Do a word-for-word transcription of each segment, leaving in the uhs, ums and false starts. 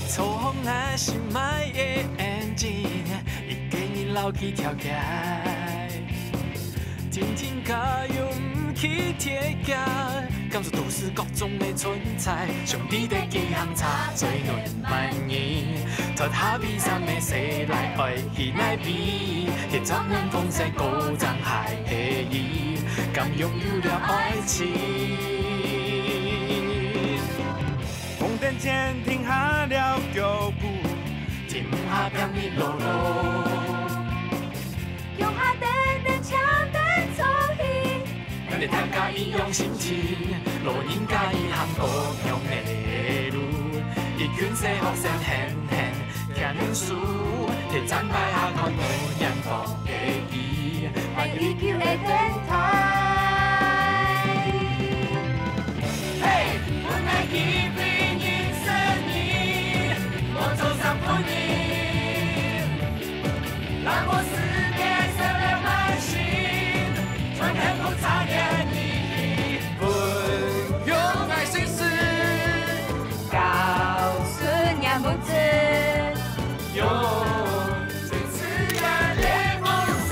坐放𠊎心愛个engine，一个人摎佢跳起。天天加油毋去鐵架，感受都市各種个存在，兄弟的幾行車，最暖滿意。脫下悲傷个細倈，愛去哪位？鐵閘門風聲高漲，海黑夜，敢擁有了愛情？ 紅燈前停下了腳步，停下拼命路路。腳下等等，請等坐起。咱大家一樣心情，老人家一行各樣个路，一群細學生很很 牽手，鐵站牌下看到遠方个佢，八一九个電台。嘿，分𠊎機會認識你，我做三分你，讓我世界少了滿心，春天不差眼你，分用愛心思。 告訴你不知，用最自然的方式。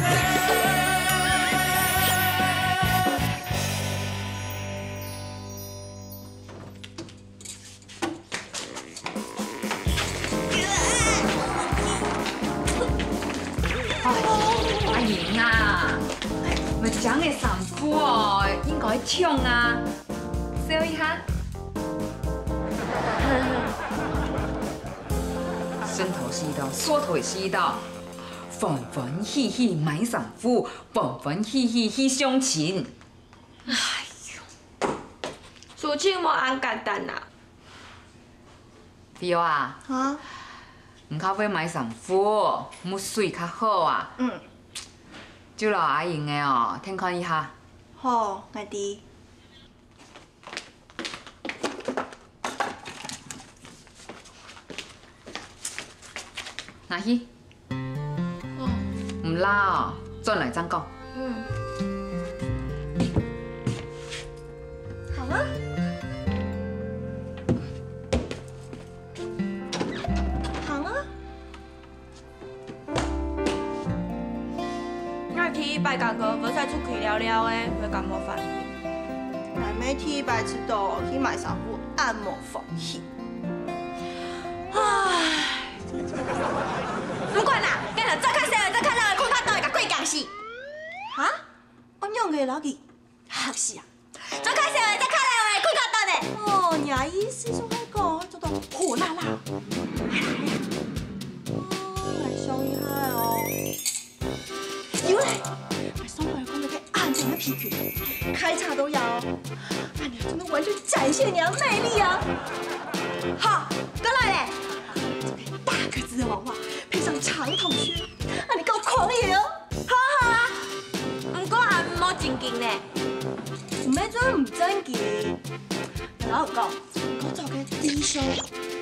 哎，阿英啊，麼个衫褲哦，應該燙啊。 笑一下。伸頭是一道，縮頭也是一道，歡歡喜喜買衫褲，歡歡喜喜去相親。哎喲，事情無恁簡單啊。菲歐啊，啊？你較會買衫褲，目水較好啊。嗯。就摎阿英个哦，𢯭看一下。好，𠊎知。 拿去。哦。毋罅哦，轉來正講。嗯。好啊。好啊。 𠊎第一擺感覺會使出去尞尞个，會感覺歡喜。𠊎乜第一擺試著去買衫褲恁無歡喜。唉，毋管啦，今日著較少个、著較老个，睏較多个，共鬼驚死。哈？恁樣个老弟， 嚇死啊！著較少个、著較老个，睏較短个。哦，若意思就係講，做到火辣辣。哦，來想一下哦。有咧，𠊎上擺看到个恁靚个皮裙，開叉都要哦。恁樣真的完全展現你的魅力啊！好，過來咧。這個大格子的網襪，配上長筒靴，恁樣夠狂野哦。好啊，好啊。毋過還無正經呢。 毋係做毋正經。𠊎摎你講，𠊎著个低胸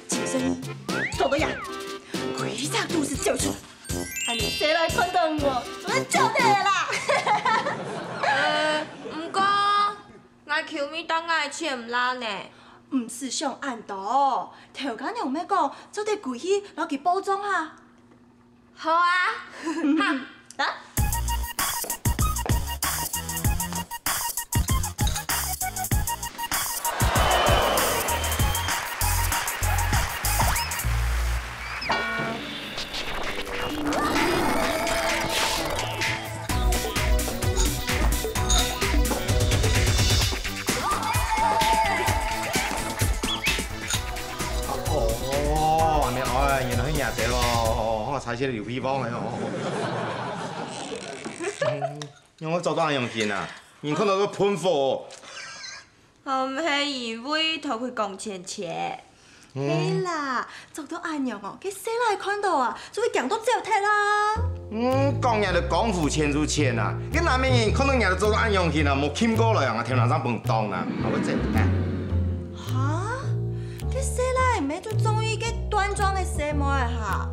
緊身衣，著到呀，規隻肚屎走出來。恁樣細倈看到𠊎，就會走忒啦。呃，毋過，𠊎球迷當𠊎錢毋罅呢。毋使想恁多，頭家娘乜講，做得歸去摎佢報帳哈。 好啊，哈，啊。哦，恁樣，哎，原來係若兜哦，哦，哦，𠊎猜係劉備王个哦。嗯，仰會著到恁樣形啊？人看到都噴火哦。 毋係因為頭盔講錢錢。係啦，著到恁樣哦，該細倈看到啊，就會驚到走忒啦。嗯，講若兜江湖錢就錢啊，該南面人看到若兜著到恁樣形啊，無撳過來啊，𠊎頭那正崩當啊，𠊎會走忒。哈？該細倈毋係就中意該端莊个細妹哈？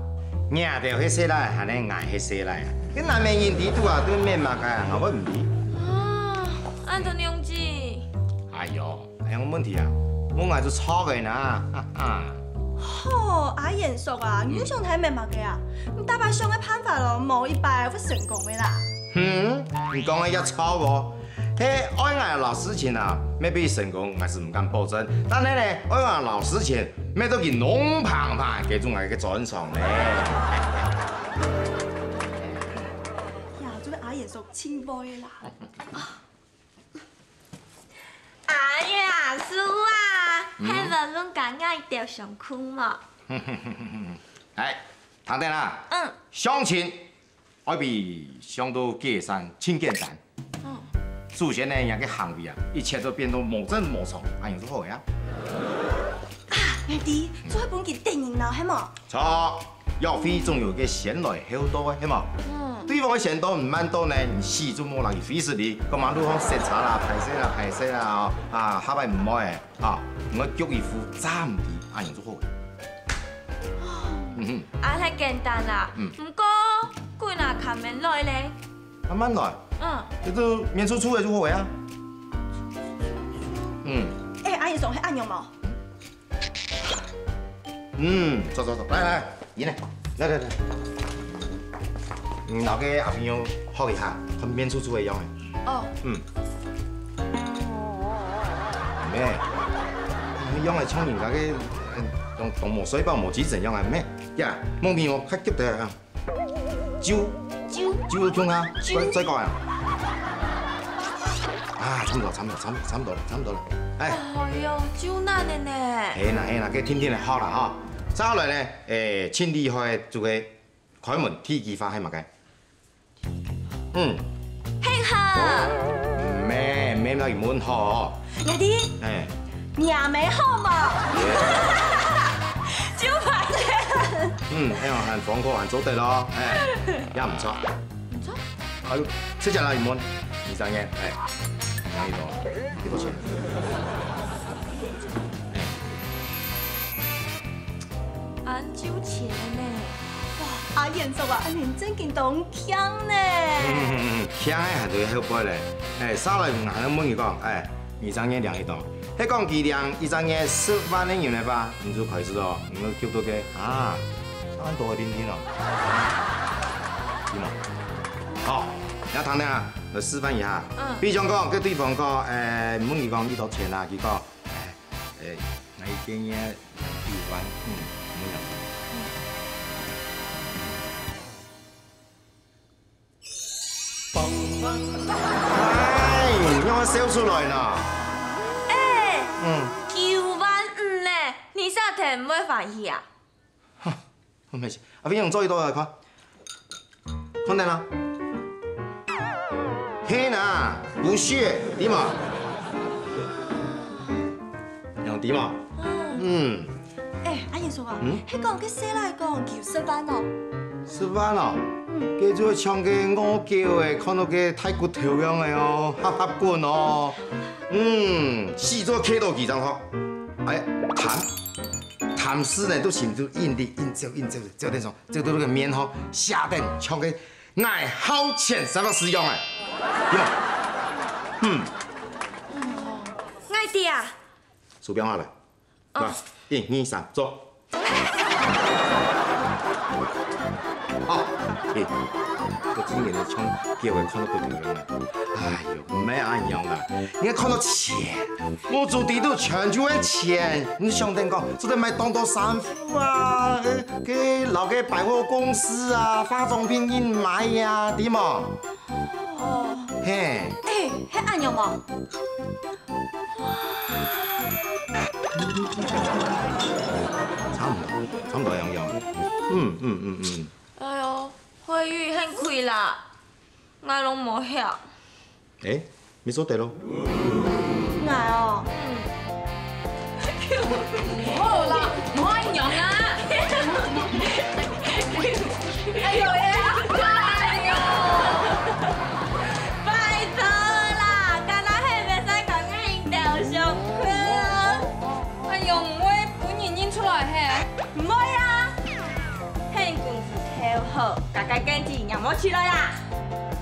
若兜係細倈，還係𠊎係細倈啊？該南面人知肚啊，都免麼个啊，𠊎會毋知。啊，恁多樣子。哎喲， 還有問題啊？問𠊎就著个呢，哈哈。吼，阿賢叔啊，你又想太明白个啊？你逐擺想个辦法咯，無一擺會成功个啦。嗯，你講个也著哦。係愛𠊎老實講啊，乜必成功，𠊎係毋敢保證。但係呢，愛𠊎老實講，乜都佢弄棒棒，佢總係个專長呢。呀，做得阿賢叔真會啦。 阿賢叔啊，嗯？係問問看𠊎兜相共無？哎，聽等啊，嗯。相親愛比相到街上盡簡單。嗯。首先呢，人个行為啊，一切都變到無正無常，恁樣就好个啊。 啊，𠊎知，做得分佢等人鬧，係無？著，約會總有个先來後到个，係無？嗯。對方个先到毋慢到呢，你死都莫摎佢費事哩，講麼路項塞車啦、歹勢啦、歹勢啦，啊，下擺毋好欸，啊，你愛逐一副站地，恁樣就好了。嗯哼。啊，太簡單啦。嗯。毋過，佢若較慢來咧？較慢來？嗯。這就面臭臭个就好了啊。嗯。欸，阿賢叔，係恁樣無？ 嗯，坐坐坐，來來，入來，來來來，嗯，摎該阿朋友學一下，看面臭臭个樣仔。哦。嗯。咩？樣仔像人家个，嗯，當當無睡飽無精神樣仔，咩？呀，莫迷糊，較急个啊。 酒，酒，酒共下，酒。再再講啊。啊，差毋多，差毋多，差毋多，差毋多了，差毋多了。哎。哎喲，酒難个呢。係啦係啦，該定定仔好啦吼。再來呢，誒，盡厲害个就係開門第一句話係麼个？嗯。 幸好。咩，咩，毋好問好。𠊎知，哎。若姆好無？就發現。嗯，恁樣還方便，還做得咯，哎，也毋錯。毋錯？哎喲，這隻來問，二三年，哎，兩一多，幾多錢？哎。恁有錢呢。 哇，阿賢叔啊，恁樣正經當慶呢！慶个還在後背咧。哎，續來𠊎還問佢講，哎，二三年領幾多？係講佢領一隻月十萬个銀仔吧，你就開始哦，你就急到个啊，十萬多个定定哦。對無？好，你聽聽啊，來示範一下。嗯。比如講，跟對方講，哎，問佢講幾多錢啊？佢講，哎，哎，𠊎一個月 九萬，嗯，毋會樣。哎，仰會笑出來呢？哎，嗯。九萬五呢，你啥天毋會歡喜啊？哈，毋係，阿飛用做一道來看。 看等啊。係啦，不屑，對無？有對無？嗯。哎，阿賢叔啊，嗯？係講該細倈講九十萬哦。十萬哦？嗯。該就像該餓狗仔，看到該大骨頭樣仔哦，合合滾哦。嗯，死做K到幾張好。哎，貪，貪食呢，都心就硬的，硬走，硬走，走那種。 就對該个面吼，寫等像个𠊎好錢三个字樣仔，對無？嗯。𠊎知啊。手錶拿來，哦。來，一二三，做。好，欸，我今年个像狗仔看到不平衡了。哎喲，毋係恁樣啦，你看看到錢， 屋肚底肚全就係錢，你想等講，做得買當多衫褲啊，該，該摎該百貨公司啊，化妝品印買啊，對無？哦。嘿。欸，係恁樣無？差毋多，差毋多樣樣。嗯，嗯，嗯，嗯。哎喲，惠玉恁虧啦，𠊎攏無曉。 欸，你做得咯。𠊎哦。嗯。好啦，毋好恁樣啦。哎喲，哎喲，哎喲。拜託啦，敢若係會使講𠊎兜相剾。哎喲，毋會分人認出來嘿。毋會啊，係公司頭好，大家跟住讓我起來啦。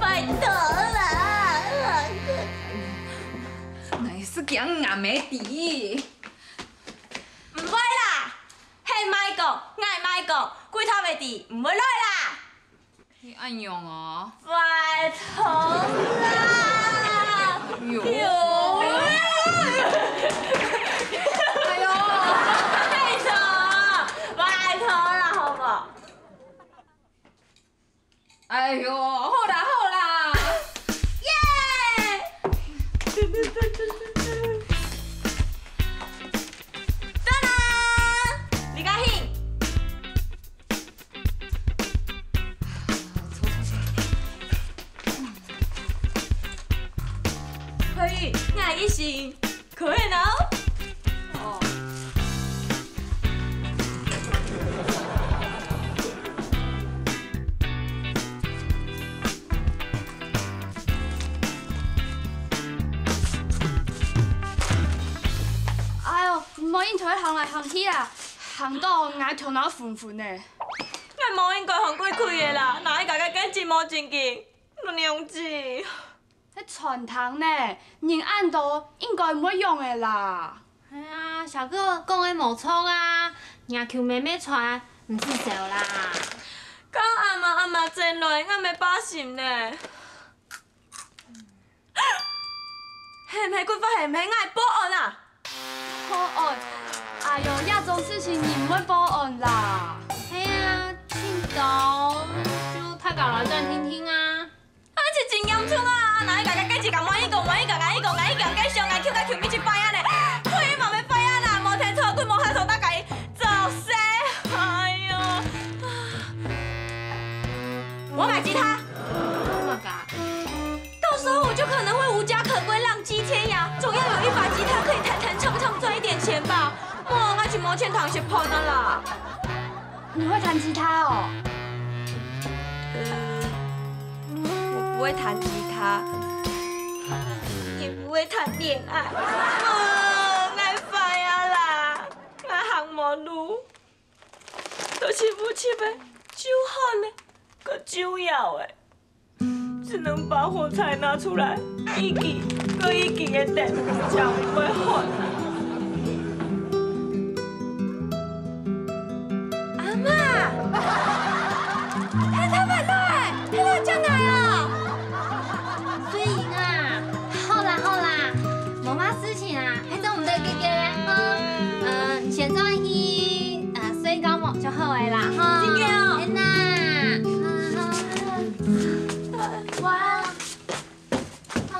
拜託啦！𠊎係驚𠊎姆知。毋會啦，係麼弟，毋會來啦。你恁樣啊？拜託啦！喲。哎喲，拜託，拜託啦，好無？哎喲，好啦好啦。耶！ 到啦，李嘉欣。可以，𠊎一心，可以了。哦。 哎喲，無應該行來行去啊，行到𠊎頭腦昏昏呢。𠊎無應該行過去个啦，哪會感覺該真無正經？娘子，該餐廳呢，人恁多，應該毋會樣个啦。哎呀，小哥講个無錯啊，若舅妹妹出來，毋使愁啦。講阿嫲阿嫲轉來，𠊎乜放心呢。 係毋係佢發現毋係𠊎報案啊？報案？哎喲，這種事情你毋會報案啦。係啊，盡早就大家來轉聽聽啊。啊，這真嚴重啊！哪會个个自家滿意講，滿意講，滿意講，滿意講，該想𠊎舅該舅妹一擺啊呢？佢嘛要擺啊啦，無聽錯，佢無下手打該做事。哎喲！我買吉他。 幹嘛噶？到時候我就可能會無家可歸，浪跡天涯，總要有一把吉他可以彈彈唱唱賺一點錢吧。莫，𠊎就無錢彈一盤啊啦。你會彈吉他哦？呃，我不會彈吉他，也不會談戀愛。莫，𠊎壞啊啦，𠊎行無路。 都是烏漆个，就寒个，个就枵个，只能把火柴拿出來，一支个一支个點，正毋會寒。阿嬤，太太慢來，太太將來哦。水英啊，好啦好啦，無麼事情啊，還做毋得結結咧吼。嗯，先轉去 呃，睡覺目就好个啦，吼。真个哦。係啦。好，好，好。哇。好，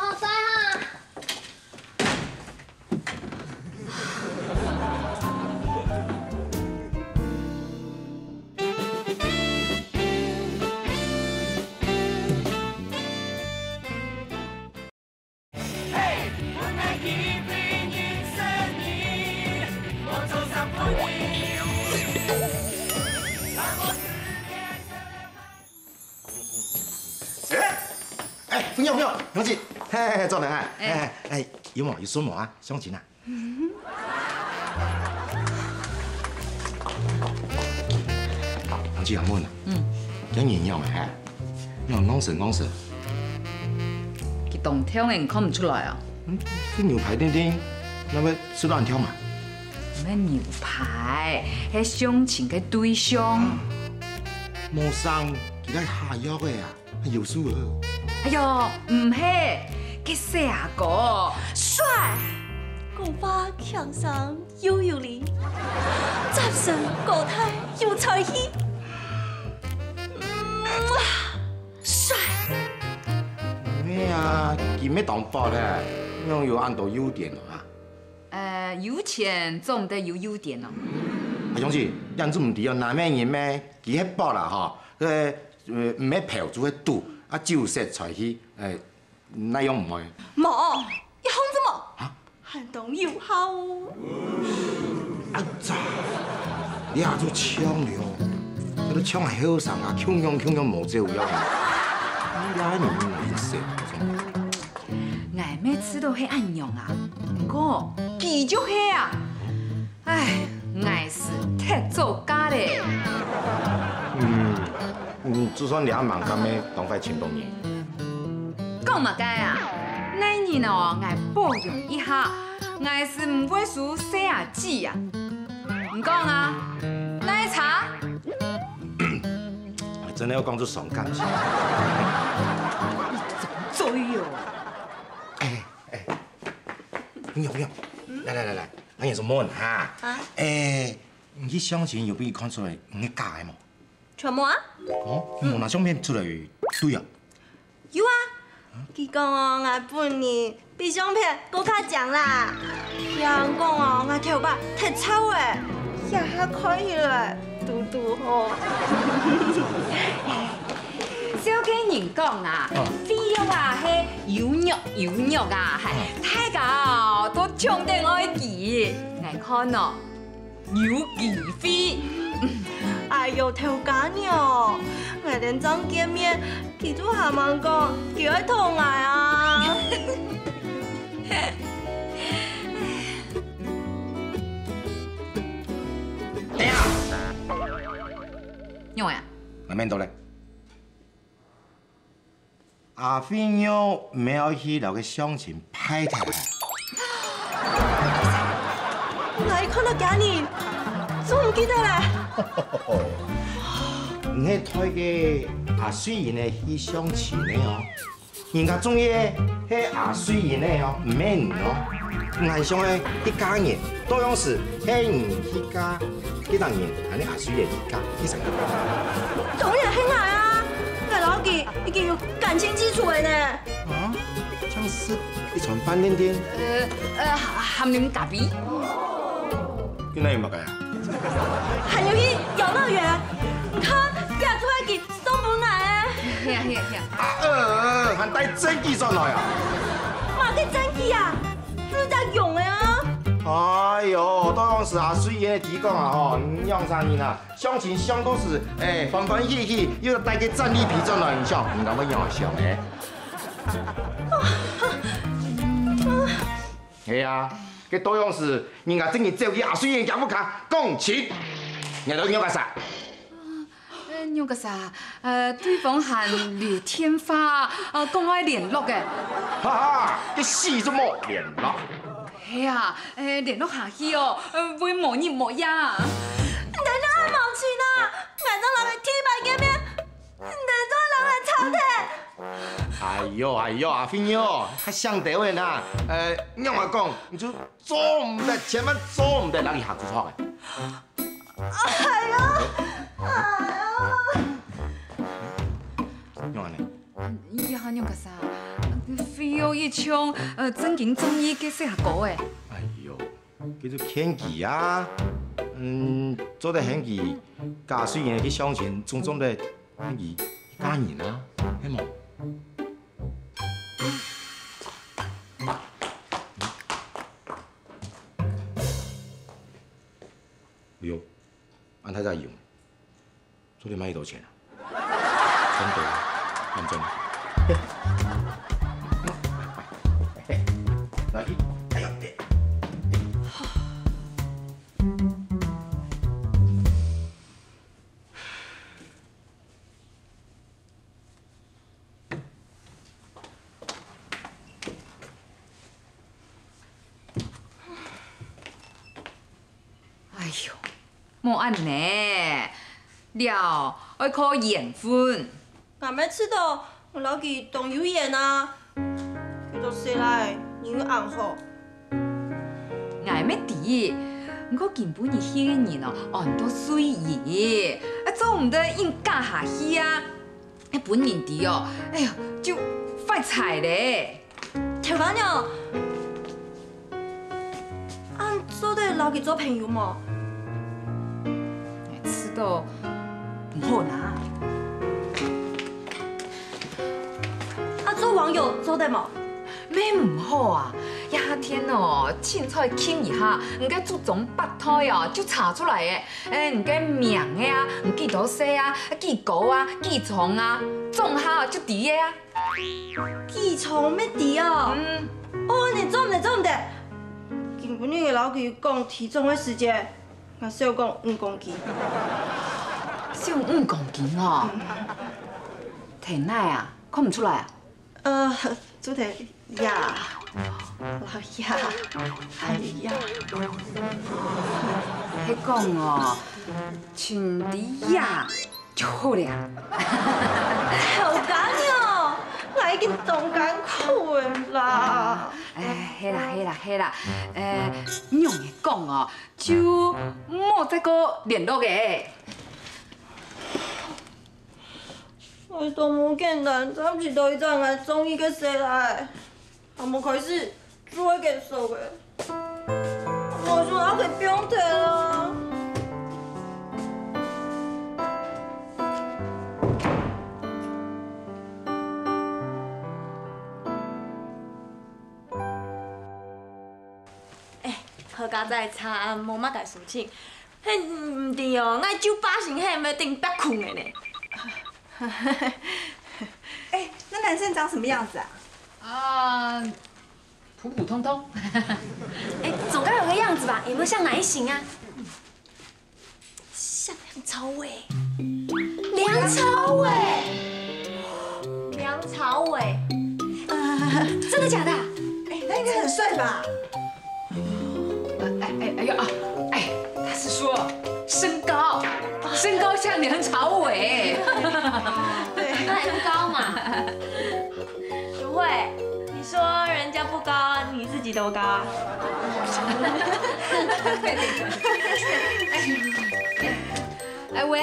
睡哈。哎，哎，朋友，朋友，同志，嘿，嘿，嘿，坐等啊，哎。哎，哎，有無？有事無啊？相親啊？同志阿問啊，嗯。今日樣啊，嘿？ 仰戇神戇神？佢當暢个，你看毋出來啊？嗯，這牛排定定，哪會食到恁暢啊？毋係牛排，係相親个對象。無生，佢在下藥个啊，還有數啊。哎喲，毋係，該細阿哥，帥，講話輕鬆 又有理，精神高大有才氣。嗯，帥！哎呀，佢乜當薄咧，仰有恁多優點啊？呃，有錢做毋得有優點哦。啊，兄弟，恁做毋對哦，男仔人咩，佢係薄啦吼，呃，呃，毋係咆就係堵，啊，就識才氣，哎，哪樣毋會？無，一項都無。啊？ 還當有效哦。啊咋，你也做嗆了，這個嗆後生啊，共樣共樣無走樣。你這人難受。𠊎乜知道係恁樣啊，毋過佢就係啊。唉，𠊎係忒做假咧。嗯，你就算這蠻敢个，當壞全部人。講麼个啊？𠊎人哦，𠊎保養一下。 𠊎係毋會輸細阿姊啊。你講啊，哪儕？真个愛講出傷感情。你真衰哦！哎哎，你用你用，來來來來，俺也是問哈。啊？哎，你去相親有被看出來你係假个無？全無啊？哦，你無拿相片出來對啊？有啊，佢講哦，𠊎本人比相片閣較靚啦。佢還講哦，𠊎頭髮忒臭了，這下看起來堵堵好。少个人講啊，哦。肥肉啊係有肉有肉啊，係，哦。大家哦都搶等愛佢。𠊎看哦， 有機會。哎喲，頭家娘，𠊎等正見面，佢就還吂講佢愛討𠊎啊！等下，仰會啊？𠊎面到咧。 阿飛肉毋係愛去摎該相親拜託啊？𠊎一看到厥人，就毋記得咧。你係帶該阿水英仔去相親个哦？人家中意个係阿水英仔哦，毋係你哦。𠊎想个一家人，多樣式係你去嫁，該隻人，恁呢阿水英仔去嫁，去成。當然係𠊎啊！𠊎摎佢已經有 感情基礎个呢。啊，像係一餐飯定定。呃呃，含啉咖啡。今仔有麼个啊？還有去遊樂園，看，這就係佢送分𠊎个。係啊係啊係啊。啊呃，還帶證件轉來啊？麼个證件啊？就係用个啊。哎喲，多樣式啊，水英仔佢講啊吼，你仰生人啊？ 相親相到時，哎，歡歡喜喜，又帶個戰利品轉來，你想，你敢會仰般想呢？係啊，該多樣式，人家正經走去阿水英仔屋下講親，你都仰結煞？呃，仰結煞？呃，對方還留電話，呃，講愛聯絡个。哈哈，該死都無聯絡。 係啊，欸，聯絡下去哦，呃，會無日無夜啊。你等下無情啊！𠊎正摎佢第一擺見面，你等下摎𠊎吵忒。哎喲哎喲，阿飛喲，較想兜仔啦。呃，仰般講，你就做毋得，千萬做毋得，摎佢行出錯个。哎喲，哎喲。仰般呢？ 你還仰結煞？肥肉一唱，呃，正經中意該細阿哥欸。哎喲，該就勸佢啊。嗯，做得喊佢，假使人去相親，總總得喊佢一家人啊，係無？哎喲，恁大隻用。 做得賣幾多錢啊？差不多，兩千。來去，哎呀，哎喲， 莫恁呢，了愛靠緣分。𠊎乜知著，𠊎摎佢當有緣啊。佢都死了，人又恁好。𠊎乜知，毋過今晡日去个人哦，安到水姨，啊，做毋得硬嫁下去啊！ 分人知哦，哎呀，就壞彩咧。頭家娘，恁做得摎佢做朋友無？知著毋好啦。啊，做網友做得無？乜毋好啊！這下天哦，凊彩撳一下，你个祖宗八代哦，就查出來咧。 欸，你个名仔啊，你幾多歲啊，幾高啊，幾重啊，總下就知个啊。幾重乜知哦？嗯。哦，恁呢做毋得，做毋得。今晡日𠊎摎佢講提重个時節，𠊎少講五公斤。少五公斤哦？嗯。忒矮啊，看毋出來啊？ 呃，做得呀，老爺，哎呀，係講哦，穿在呀，就好了。好乾哦，我已經當艱苦了啦。哎，係啦，係啦，係啦，呃，你用你講哦，就莫再過聯絡个。為什麼簡單，找毋到一隻𠊎中意个細賴？ 還無開始，就愛結束个。無想到佢放忒啊！哎，好佳哉，昨暗無麼个事情。嘿，毋對哦，𠊎就發現嘿，毋係頂壁睏个呢。哎，那男生長什麼樣子啊？啊，普普通通。哎，總該有個樣子吧？有沒有像哪一型啊？像梁朝偉。梁朝偉？梁朝偉？呃，真的假的啊？哎，那應該很帥吧？哎哎哎呦啊！哎，他是說身高，身高像梁朝偉。對，身高嘛。 不會，你說人家不高，你自己多高啊？哎喂，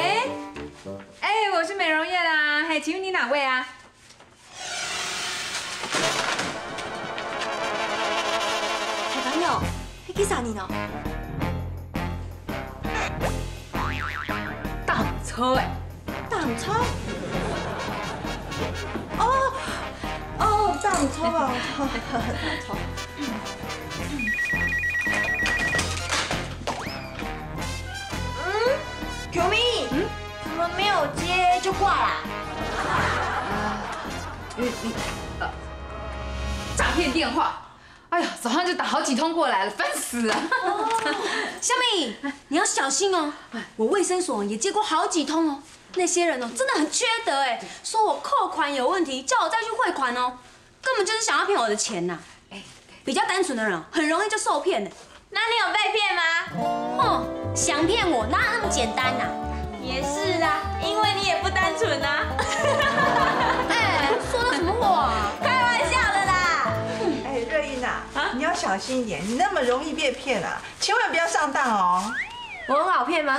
哎，我是美容業啦，嘿，請問你哪位啊？小朋友，你幾歲呢？ 打錯欸。打錯？哦，哦，打錯啊，打錯。嗯，救命！嗯？怎麼沒有接就掛啦？你你呃，詐騙電話。 哎呀，早上就打好幾通過來了，煩死了！小米，你要小心哦！我衛生所也接過好幾通哦，那些人哦，真的很缺德哎，說我扣款有問題，叫我再去匯款哦，根本就是想要騙我的錢呐！比較單純的人哦，很容易就受騙的。那你有被騙嗎？哼，想騙我哪有那麼簡單呐？也是啦，因為你也不單純啊。哎，說的什麼話啊？開玩笑的啦。哎，瑞英啊，啊？你要小心一點，你那麼容易被騙啊，千萬不要上當哦。我很好騙嗎？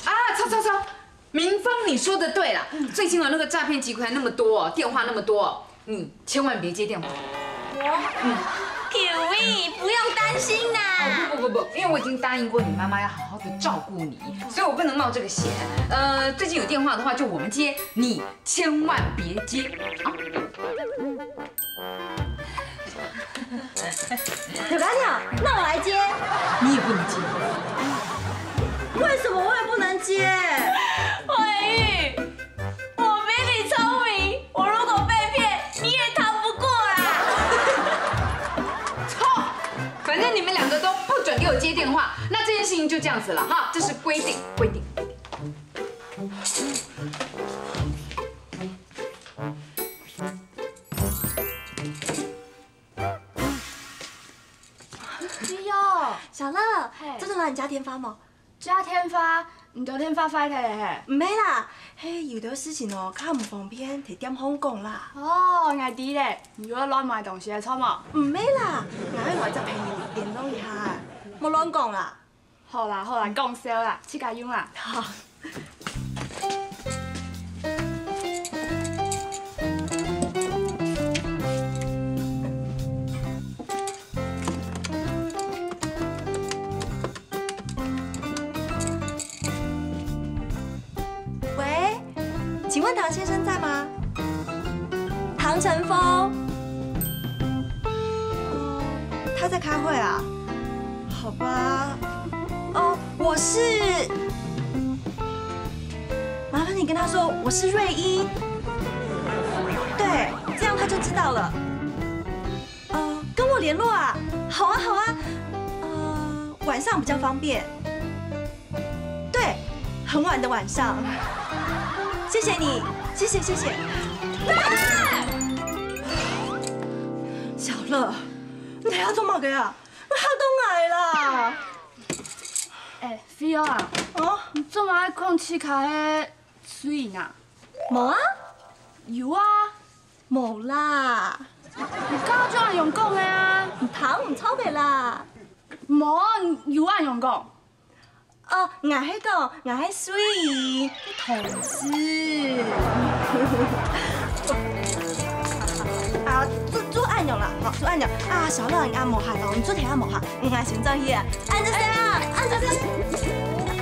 啊，操操操！明芳，你說的對啦，最近啊那個詐騙集團那麼多，電話那麼多，你千萬別接電話。我，嗯，Kiwi，不用擔心啦。哦，不不不不，因為我已經答應過你媽媽要好好的照顧你，所以我不能冒這個險。呃，最近有電話的話就我們接，你千萬別接啊。 小白鳥，那我來接。你也不能接。為什麼我也不能接？慧玉，我比你聰明，我如果被騙，你也逃不過啦。錯，反正你們兩個都不准給我接電話，那這件事情就這樣子了哈，這是規定，規定。 哎喲，小樂，嘿。做得摎你借電話無？借電話？你兜電話壞忒了嘿？毋係啦，係有兜事情哦，較毋方便在店項講啦。哦，𠊎知了，你又愛亂買東西了，著無？毋係啦，𠊎愛摎一隻朋友聯絡一下，莫亂講啦。 好啦好啦，講笑啦，自家用啦。好。喂，請問唐先生在嗎？唐承峰。哦，他在開會啊？好吧。哦，我是……麻煩你跟他說我是瑞英。對，這樣他就知道了。 呃，跟我聯絡啊？好啊，好啊。呃，晚上比較方便。對，很晚的晚上。謝謝你，謝謝，謝謝。啊！小樂，你在做麼个啊？你嚇到𠊎啦！哎，菲歐啊，哦？你做麼个講自家係衰人啊？無啊，有啊，無啦。你頭先就恁樣講个啊。你聽毋著个啦。無，你有恁樣講。哦，𠊎係講，𠊎係衰人个同事。啊，就就恁樣啦，吼，就恁樣。啊，小樂，你啊無閒哦，你就聽下無閒，𠊎先轉去啊。恁仔細啊，恁仔細。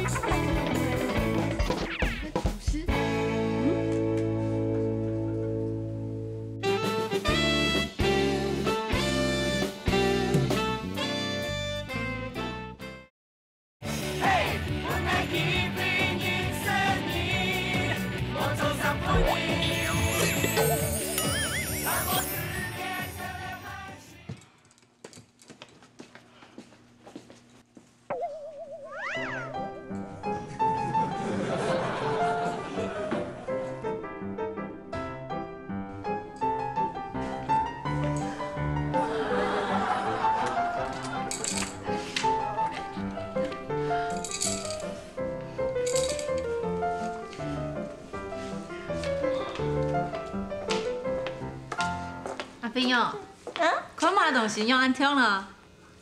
阿芬哦，啊？看麼个東西仰恁暢呢？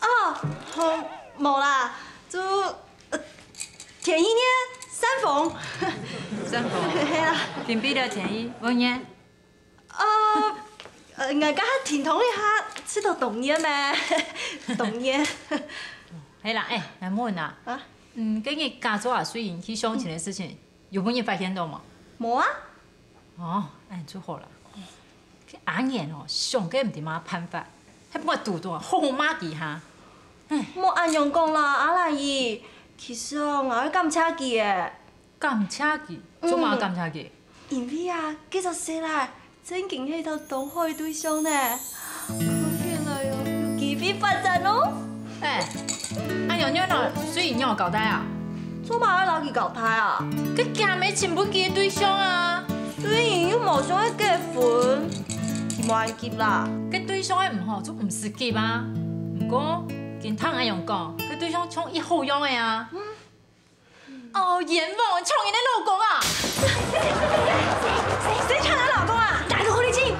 哦，吼，無啦，就，呃，天氣呢，山風。山風？係啦。今晡日个天氣，溫熱？呃，呃，𠊎剛剛停動一下，試著當熱咩？當熱。係啦，欸，𠊎問啊，啊？嗯，該日假做啊，衰人去相親个事情，有分人發現著無？無啊。哦，恁就好啦。 該阿年哦，想个毋知麼辦法，還分𠊎堵著，好好罵佢哈。莫恁樣講啦，阿蘭姨。其實哦，𠊎會感謝佢个。感謝佢？做麼感謝佢？因為啊，該隻細賴正經係一條當好个對象呢。看起來哦，有機會發展哦。 欸，恁樣你摎衰人仰交代啊？做麼愛摎佢交代啊？該厥姆尋分佢个對象啊。衰人又無想愛結婚，佢無恁急啦。該對象个毋好就毋使急啊。毋過，今聽恁樣講，該對象像異好樣个啊。 哦，冤枉，搶人个老公啊！誰，誰，誰，誰搶人老公啊？哪個狐狸精？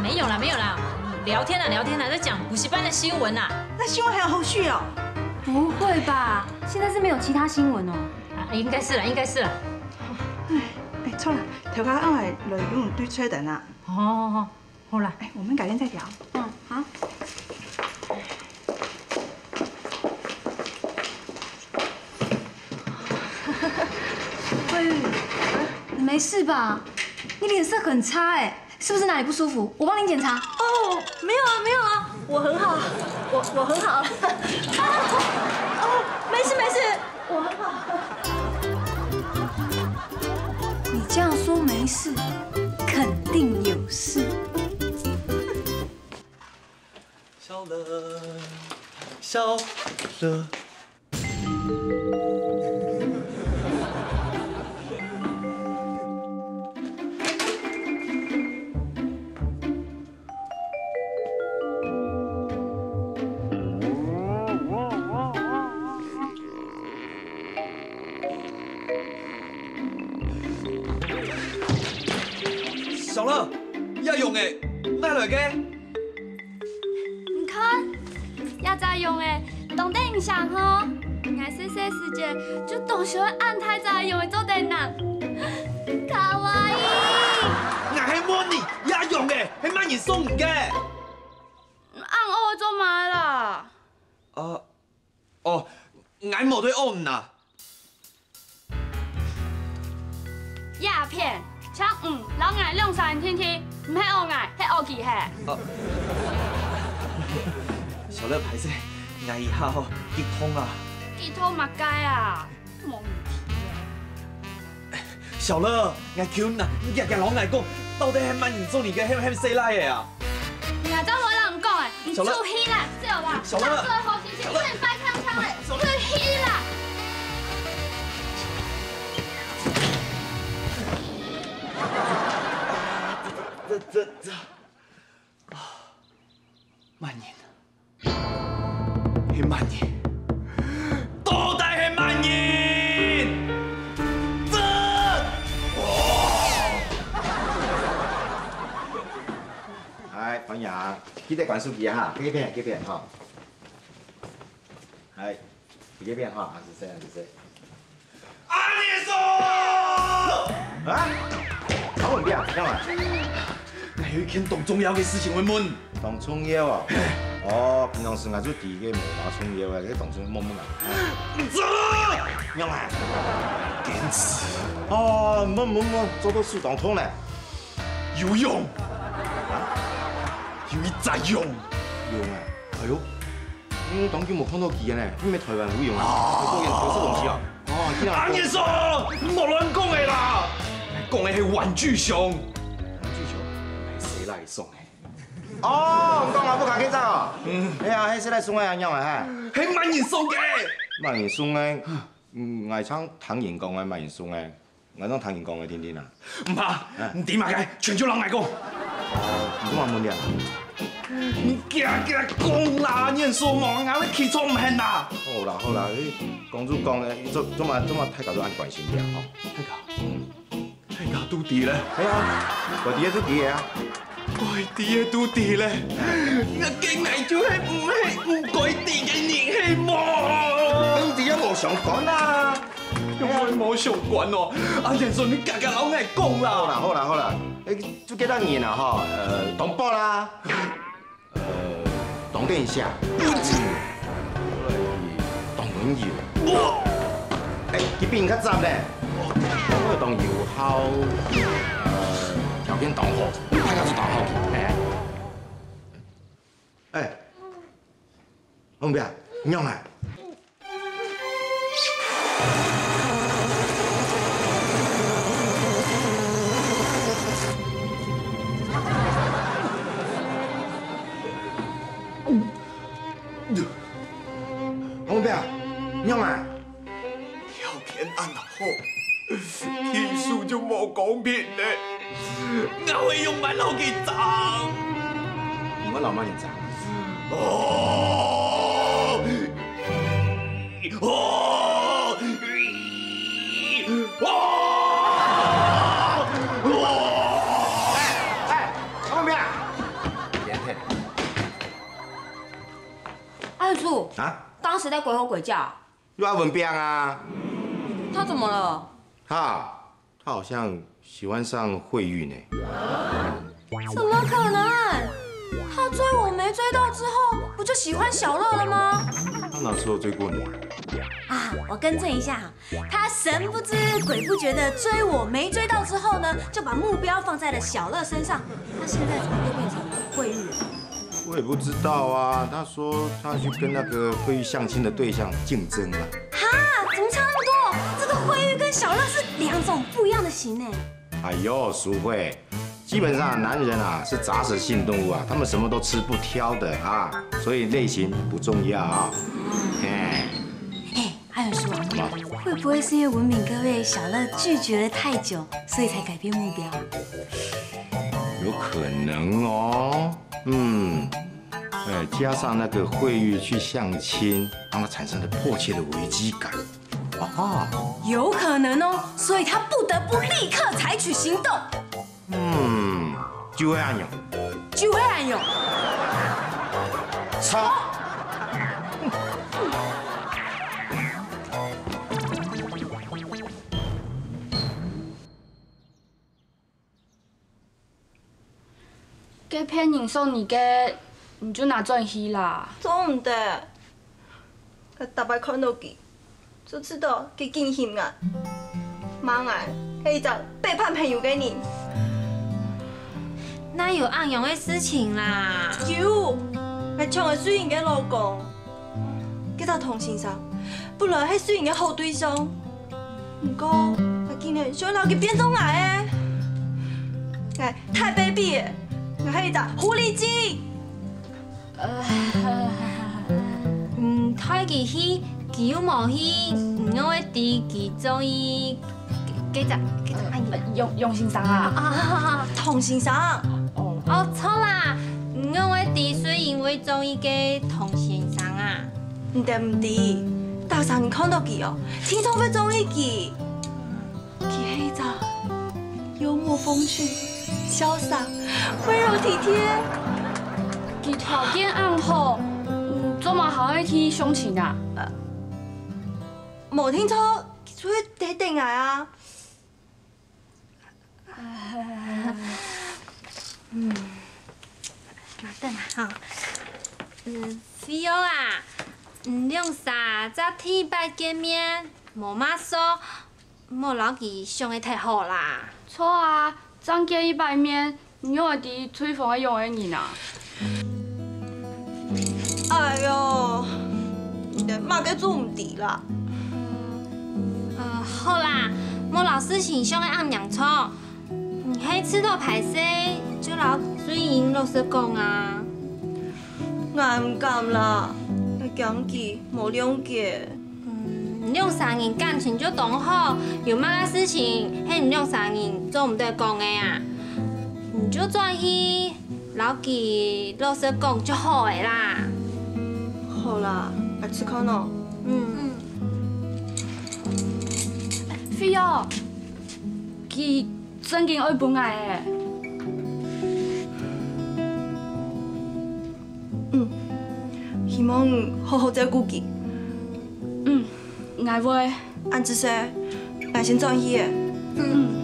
沒有啦，沒有啦，聊天啦，聊天啦，在講補習班的新聞啦。那新聞還有後續哦？不會吧？現在是沒有其他新聞哦。啊，應該是啦，應該是啦。哎，哎，著啦，頭家愛來用對吹等啊。好，好，好。 好啦，哎，我們改天再聊。嗯，好。慧玉，你沒事吧？你臉色很差哎，是不是哪裡不舒服？我幫你檢查。哦，沒有啊，沒有啊，我很好，我，我很好。哦，哦，沒事，沒事。 我很好。你這樣說沒事，肯定有事。小樂，小樂。 小樂，這樣仔，哪來个？你看，這隻樣仔，當得人惜吼。𠊎細細時節就當想愛恁大隻樣仔做得人。卡哇伊。𠊎係問你，這樣仔，係麼人送你个？ 恁惡做麼个啦？啊，哦，𠊎無對惡你啊。這片，請你摎𠊎兩儕人定定，毋係惡𠊎，係惡佢係。啊，小樂，敗勢，𠊎這下吼，激動啊。激動麼个啊？ 無問題啊。小樂，𠊎求你啊，你遽遽摎𠊎講，到底係麼人送你个，係毋係細賴仔啊？𠊎正無摎你講欸，你出去啦，走啦，小樂，打最後機會，小樂，快點快槍槍欸，出去啦！這這這，啊，麼人？ 係麼人？到底係麼人？歡迎啊，記得關手機啊哈，這片，這片哈。哎，這片哈，啊，謝謝，謝謝。阿年叔！啊？找我你啊，幹嘛？還有一件當重要的事情要問。當重要啊？哦，平常時𠊎就知个無麼重要个，這當重要問問啊。你做！仰啊？堅持。哦，無無無，做到手當痛咧。 游泳。啊？游一隻泳。泳啊？哎喲，嗯，當久無看到佢呢，佢毋係臺灣游泳啊，佢做緊特色東西啊。哦，這樣。阿年叔，你莫亂講个啦，講个係玩具熊。玩具熊？係誰來送个？哦，你講啊，不卡客棧哦。嗯。哎呀，係誰來送个啊？仰啊哈？係麼人送个？麼人送个？嗯，𠊎常聽人講个，麼人送个。 𠊎正聽人講个定定啊。毋怕，你知麼个，全就摎𠊎講。你做麼問這啊？你遽遽講啦，阿年叔，莫𠊎會企著毋肯啦。好啦好啦，講就講咧，做做麼做麼大家都恁關心這吼？大家，嗯，大家都知咧。係啊，𠊎知个都知个啊。𠊎知个都知咧，該𠊎就係毋係毋該知个人係無？你知也無相干啊。 又毋會無相干哦。阿年叔，你遽遽摎𠊎講啦。好啦好啦好啦，誒，就幾多人啊吼，呃，當寶啦，呃，當等閒，當溫柔，誒，佢比你較雜咧，當有孝，呃，條件當好，大家都當好，誒。誒，紅兵，你仰啊？ 紅兵，你仰啊？條件恁好，天數就無公平咧。𠊎會用麼个摎佢爭？你會摎麼人爭？哦！哦！哦！哎，哎，阿文明啊！阿叔，啊？當時在鬼吼鬼叫啊？又阿文明啊？他怎麼了？他 他好像喜歡上慧玉呢。怎麼可能？他追我沒追到之後，不就喜歡小樂了嗎？他哪時候追過你啊？啊，我更正一下哈，他神不知鬼不覺的追我沒追到之後呢，就把目標放在了小樂身上。他現在怎麼又變成慧玉了？ 我也不知道啊，他說他去跟那個慧玉相親的對象競爭了。哈，怎麼差那麼多？這個慧玉跟小樂是兩種不一樣的型呢。哎喲，淑慧，基本上男人啊是雜食性動物啊，他們什麼都吃不挑的啊，所以類型不重要啊。嘿。哎， 阿元叔啊，會不會是因為文敏哥被小樂拒絕了太久，所以才改變目標啊？有可能哦。嗯，呃，加上那個慧玉去相親，讓他產生了迫切的危機感。啊，有可能哦，所以他不得不立刻採取行動。 嗯，就會恁樣。就會恁樣。操！該騙人送你个，你就拿轉去啦。做毋得，𠊎逐擺看到佢， 就知道佢驚心啊。罵𠊎係一隻背叛朋友个人。哪有恁樣个事情啦？有，𠊎搶个瑞英个老公，該隻唐先生本來係瑞英个好對象，毋過𠊎竟然想摎佢變做𠊎个。𠊎太卑鄙了，𠊎係一隻狐狸精。 呃，嗯，帶佢去，佢又無去，你仰會知佢中意該隻，該隻，哎，楊，楊先生啊。啊，唐先生。哦，哦，著啦，你仰會知瑞英會中意該唐先生啊？你兜毋知，逐儕人看到佢哦，定著會中意佢。 佢係一隻幽默風趣、瀟灑、溫柔體貼、條件恁好，嗯，做麼个還愛去相親啊？無聽著，佢就係在等𠊎啊。嗯，等下哈。嗯，菲歐啊，你兩儕這第一擺見面，無麼个數， 莫摎佢想个忒好啦。著啊，正見一擺面，你仰會知對方係仰仔人啊？哎喲，你連麼个都毋知啦。呃，好啦，莫摎事情想个恁嚴重。你係試著歹勢，就摎瑞英老實講啊。𠊎毋敢啦，𠊎驚佢無諒解。 嗯，你兩儕人感情就當好，有麼个事情係你兩儕人做毋得講个啊？你就轉去摎佢老實講就好个啦。好啦，𠊎試看哦。嗯。菲歐，佢正經愛分𠊎个。嗯，希望你好好照顧佢。嗯。 𠊎會。恁仔細，𠊎先轉去了。嗯。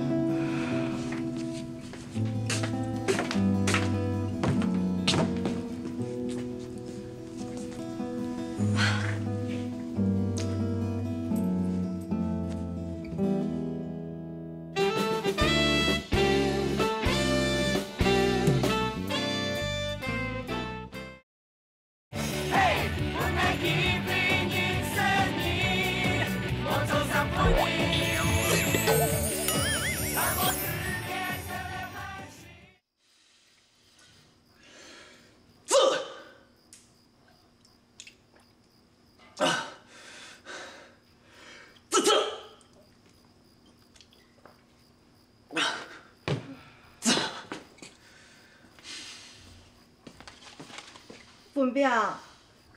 文炳，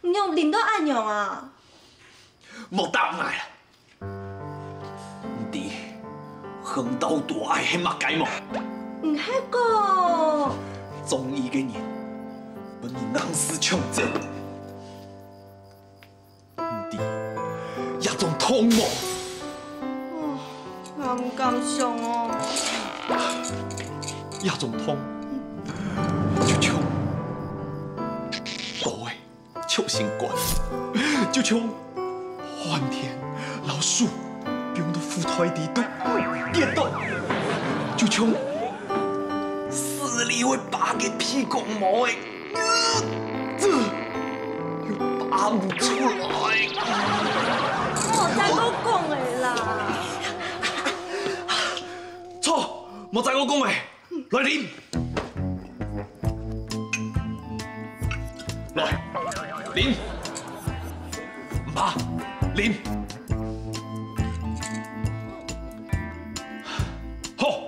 你仰啉到恁樣啊？莫答𠊎啦！你知，橫刀奪愛係麼个無？毋係講中意个人，分人硬係搶走。 你知，這種痛無？哦，𠊎毋敢想哦。這種痛，就像刀仔，就像棍，就像寒天摎手放到褲袋裡肚跌倒，就像死裡會拔个鼻公毛仔。 又拔毋出來。莫再過講了啦！著，莫再過講了，來啉！來，啉！毋怕，啉！好，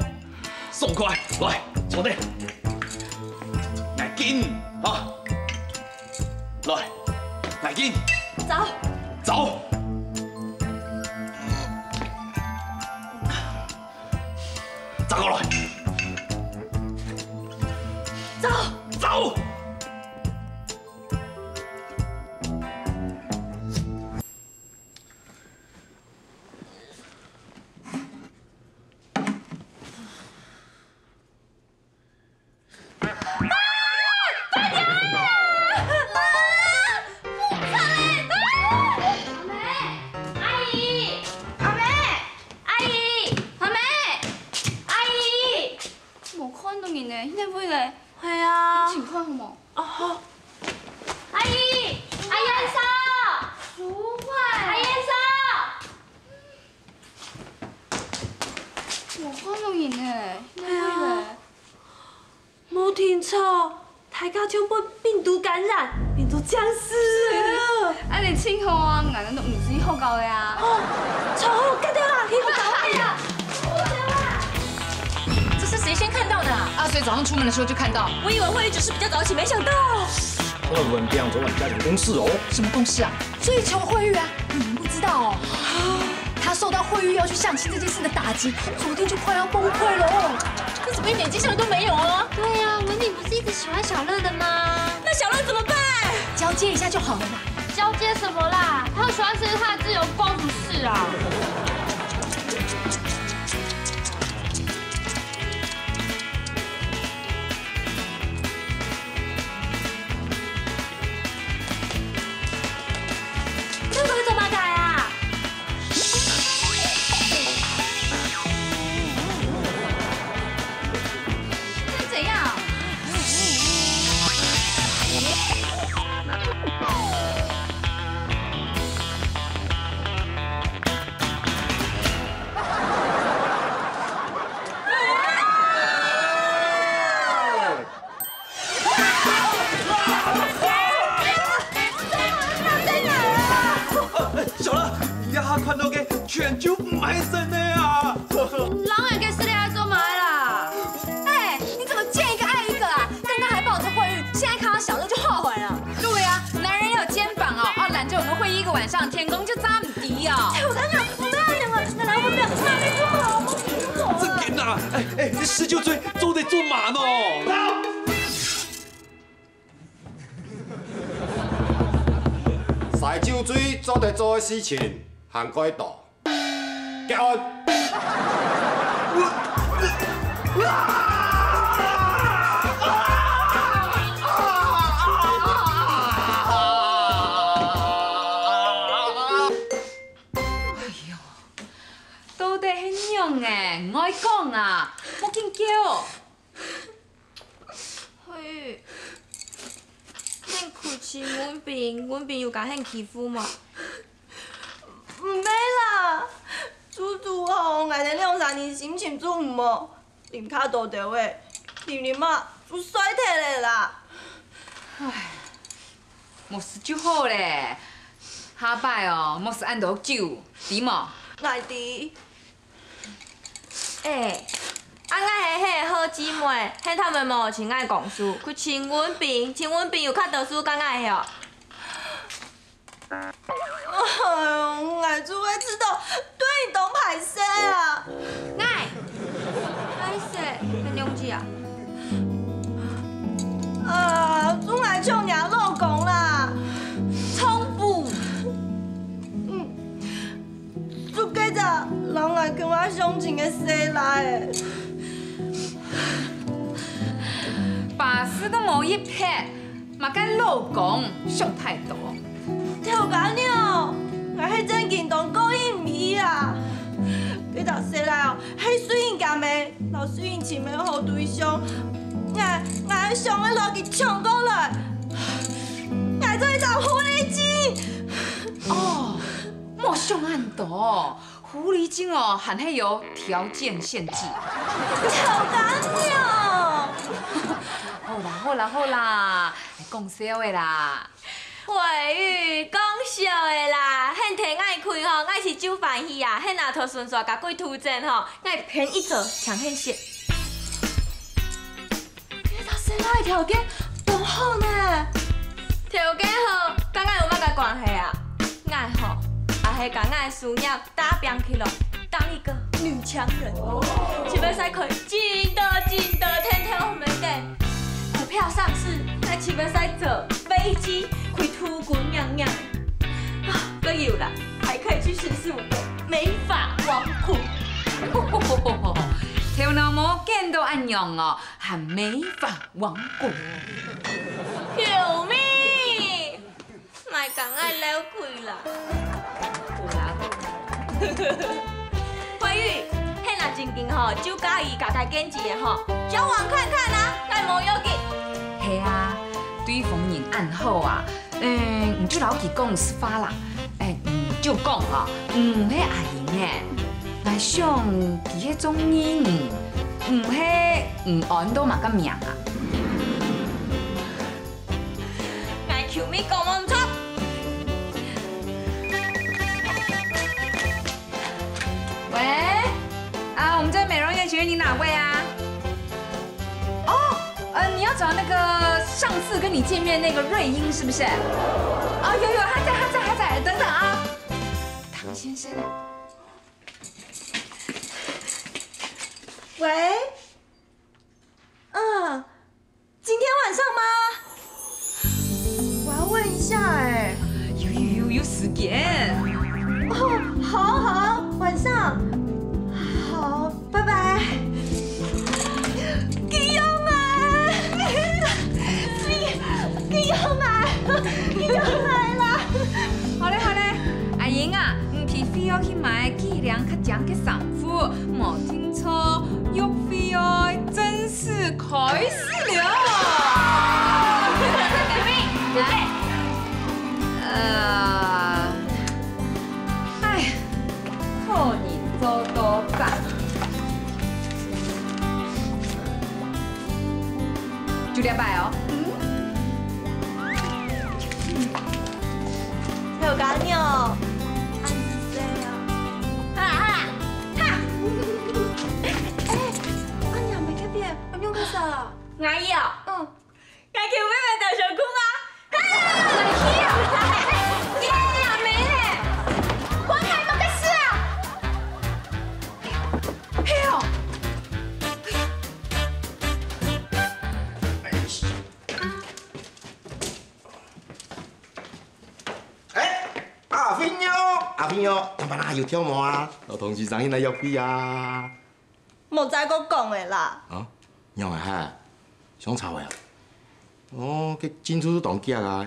爽快，來，坐等。𠊎緊，哈！來，𠊎緊。走。走。走過來。走。走。 阿妹，阿姨，阿妹，阿姨，阿妹，阿姨，無看到人呢，你在哪位咧？係啊。你請看好無？哦，好。阿姨，阿燕嫂，淑慧，阿燕嫂。無看到人呢，你在哪位咧？係啊。 無定著，大家像分病毒感染，變做僵屍了。恁樣盡好啊，𠊎等都毋使學校了啊。哦，著好，該兜啦，去學校啊。這是誰先看到的啊？阿水早上出門的時候就看到。我以為慧玉只是比較早起，沒想到。慧文這樣昨晚家庭公事哦。什麼公事啊？ 追求慧玉啊，你們不知道哦。他受到慧玉要去相親這件事的打擊，昨天就快要崩潰了哦。可怎麼一點跡象都沒有啊？對呀，文敏不是一直喜歡小樂的嗎？那小乐怎么办？交接一下就好了啦。交接什么啦？他喜欢吃他的自由，关我什么事啊？这回怎么改啊？是怎样？小乐，你這下看到个全就毋係真个啊！人个事你還做麼个啦？哎，你怎麼見一個愛一個啊？剛剛還抱著慧玉，現在看到小樂就後悔了。對啊，男人要有肩膀哦，啊，攬著我們慧玉一個晚上，天公就詐毋知哦。哎，我跟你講，我們要兩個，那來我們倆，那邊不好，我們不好啊。正經啊！哎哎，你十九歲做得做馬呢？ 西洲最做得做个事情還蓋多。結案！哎喲，到底係仰仔？愛講啊，莫緊噭。 嘿，你去尋文斌，文斌有甲你欺負無？毋係啦，就拄好𠊎兜兩儕人心情就毋好，啉較多兜仔，啉啉啊就睡忒了啦。唉，無事就好咧，下擺哦，莫食恁多酒，知無？𠊎知。 欸，啊𠊎係你个好姊妹，係他們無尋𠊎講事，去尋文斌，尋文斌有較多事甲𠊎哦。哎喲，𠊎就會知道，對你當歹勢啊！𠊎，歹勢，很勇氣啊！啊，就𠊎搶若老公啦！衝步！嗯。 就該隻摎𠊎共下相親个細賴仔。巴士都無一撇，麼个老公想太多。頭家娘，𠊎係正經當過意毋去啊！該隻細賴哦，係衰人家姆，摎衰人尋个好對象。𠊎，𠊎想愛摎佢搶過來。𠊎做一隻狐狸精！哦， 莫想恁多，狐狸精哦，還係有條件限制。頭家娘！好啦好啦好啦，講笑个啦。慧玉，講笑个啦，你聽𠊎開吼，𠊎是就歡喜啊，你若討順紲甲佢渡陣吼，𠊎便宜做請你食。 該隻細賴條件當好呢。條件好，甲𠊎有麼个關係啊？𠊎吼，也係甲𠊎个事業打拚起來，當一個女強人。就會使開真多真多天天紅燈，股票上市，𠊎就會使坐飛機去渡姑娘娘。啊，還有啦，還可以去認識我的美髮王國。頭腦無見到恁樣哦， 還美髮王國。救命！莫甲𠊎漏氣啦！好啦，好啦。慧玉，你若正經吼，就佮意加大堅持个吼，交往看看啊，𠊎無要緊。係啊，對方人恁好啊， 嗯，你就摎佢講實話啦。哎，你就講吼，你毋係阿英欸，𠊎想佢係中意你，毋係你安到麼个名啊？𠊎求你講無毋著。喂，啊，我們這美容院，請問你哪位啊？ 哦，呃，你要找那個上次跟你見面那個瑞英是不是？哦，有有，他在他在他在，等等啊。唐先生。喂？嗯，今天晚上嗎？下哎。有有有有時間。哦，好好，晚上。好，拜拜。佢又來，佢佢又來，佢又來啦。好咧好咧，阿英啊，你提費用去買幾領較靚个衫褲，無定著，約會哦，正式開始了。來。 呃，唉，好人做到煞。就這擺哦。嗯。好感動哦。恁仔細哦。啊啊！哈！哎，阿娘，你這邊，我用個啥啦？𠊎有。嗯。 𠊎叫妹妹戴上褲啊！哈！耶，阿妹呢？分𠊎麼个事啊？嘿哦！哎，阿飛妞，阿飛妞，今晡日有跳舞啊？摎同事生去哪約會啊？ 莫再過講了啦。啊？仰仔哈？相吵了啊？哦，該進度當遽啊，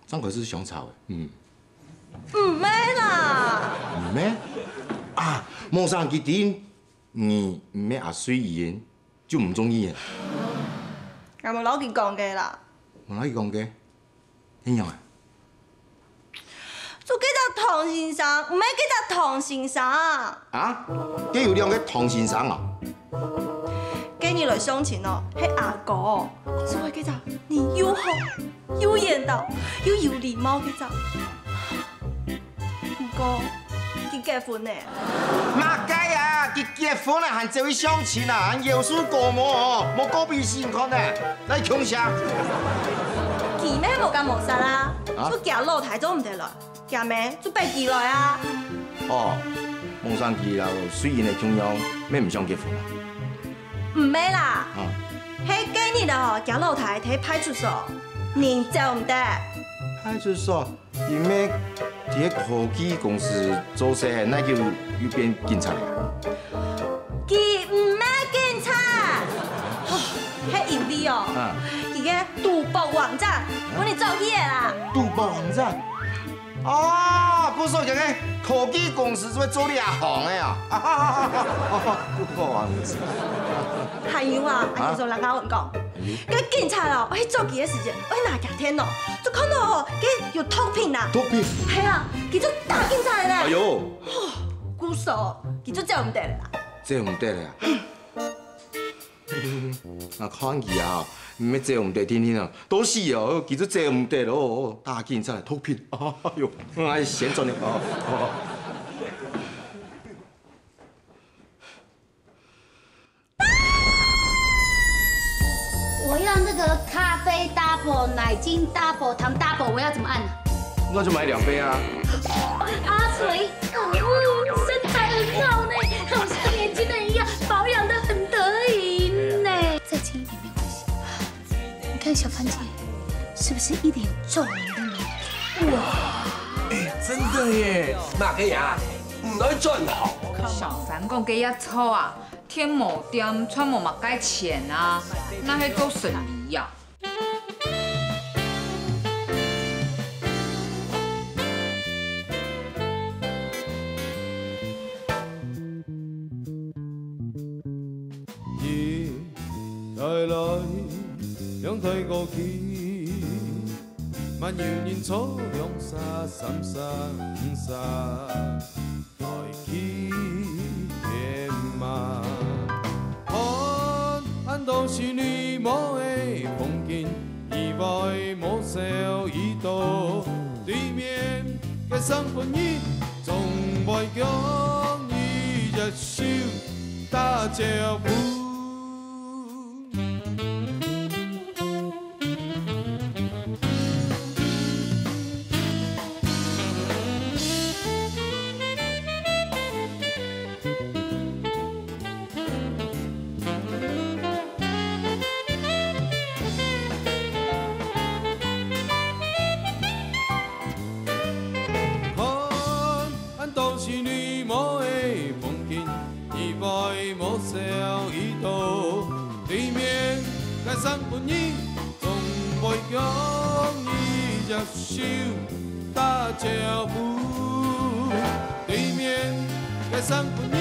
正開始相吵了。嗯。毋係啦。毋係？啊，無想佢知，你毋係阿水人，就毋中意了。𠊎無摎佢講个啦。無摎佢講个？ 恁樣啊？就該隻唐先生，毋係該隻唐先生。啊？該有兩個唐先生啊？該日來相親哦，係阿哥，就係該隻人又好、又緣投、又有禮貌該隻。毋過，佢結婚了。麼个啊？佢結婚了還走去相親啊？還夭壽過無哦？無告白先看呢？ 來共下。佢乜無干無煞啊，啊？就厥老弟做毋得來，厥姆就逼佢來啊。哦，無想佢摎水人个共樣，乜毋想結婚啊？毋係啦，啊？係該日哦，厥老弟在派出所，人走毋得。派出所？ 佢乜在科技公司做事，哪久又變警察了？佢毋係警察，係因為哦，啊。佢个賭博網站分佢做起个啦。賭博網站？哦，故所講个科技公司就會做這行个啊！賭博網站。還有啊，啊？還有人摎𠊎講， 該警察哦，愛去捉佢个時節，愛拿厥電腦，就看到哦，該有毒品啊。毒品？係啊，佢就打警察了。哎喲！吼，故所，佢就走毋得了啦。走毋得了啊？𠊎看佢啊，毋係走毋得定定啊，到時哦，佢就走毋得了哦，打警察、毒品。哎喲，𠊎先轉了哦。哦。 我要那個咖啡 double、奶精 double、糖 double，我要怎麼按啊？那就買兩杯啊。阿水，可惡，身材很好呢，好像年輕人一樣，保養得很得意呢。再輕一點沒關係。你看小潘姐是不是一臉皺紋的呢？哇，哎，真的耶，那個呀，你來轉好。小潘講个也著啊， 天無店，賺無麼个錢啊，哪係做生理啊？个生分你，總會向你接受打招呼。對面个生分你，